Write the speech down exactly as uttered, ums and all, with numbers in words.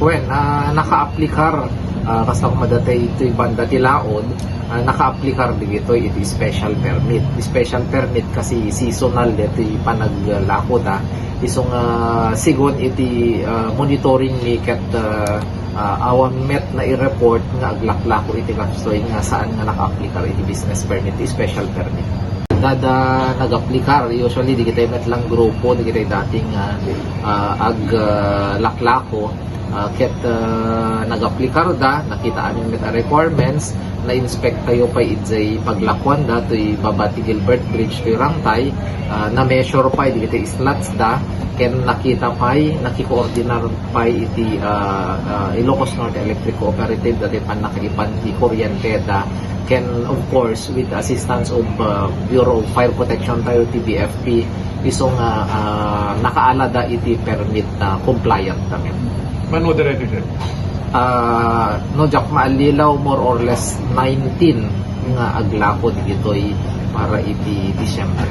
Wen, ah, nakaaplikar, ah, kas no madata itoy banda ti laod, ah, nakaaplikar digitoy iti special permit. Special permit kasi seasonal ditoy panaglako da. Isu nga sigun iti, ah, monitoring mi ket, ah, ah, awan met na i-report nga aglaklako iti kastoy nga saan nga nakaaplikar iti business permit, iti special permit. Dada nagaplikar, usually digitay met lang grupo, digitay dating, ah, ah, ag, ah, laklako, ah, ket, ah, nagaplikar da, nakita amin met a requirements, na-inspect tayo pay idiay paglakuan da toy baba ti Gilbert Bridge toy Rangtay, ah, na-measure pay digitay slots da, ken nakita pay, nakikoordinar pay iti, ah, ah, Ilocos Norte Electric Cooperative, dati pannakaipan ti kuryente da, ken of course with assistance of, ah, Bureau of Fire Protection tayo, ti B F P, isu nga, ah, nakaalada iti permit na compliant kami. Mano diretso, sir? Ah, no, diak maallilaw, more or less nineteen nga aglako digitoy para iti Disyembre.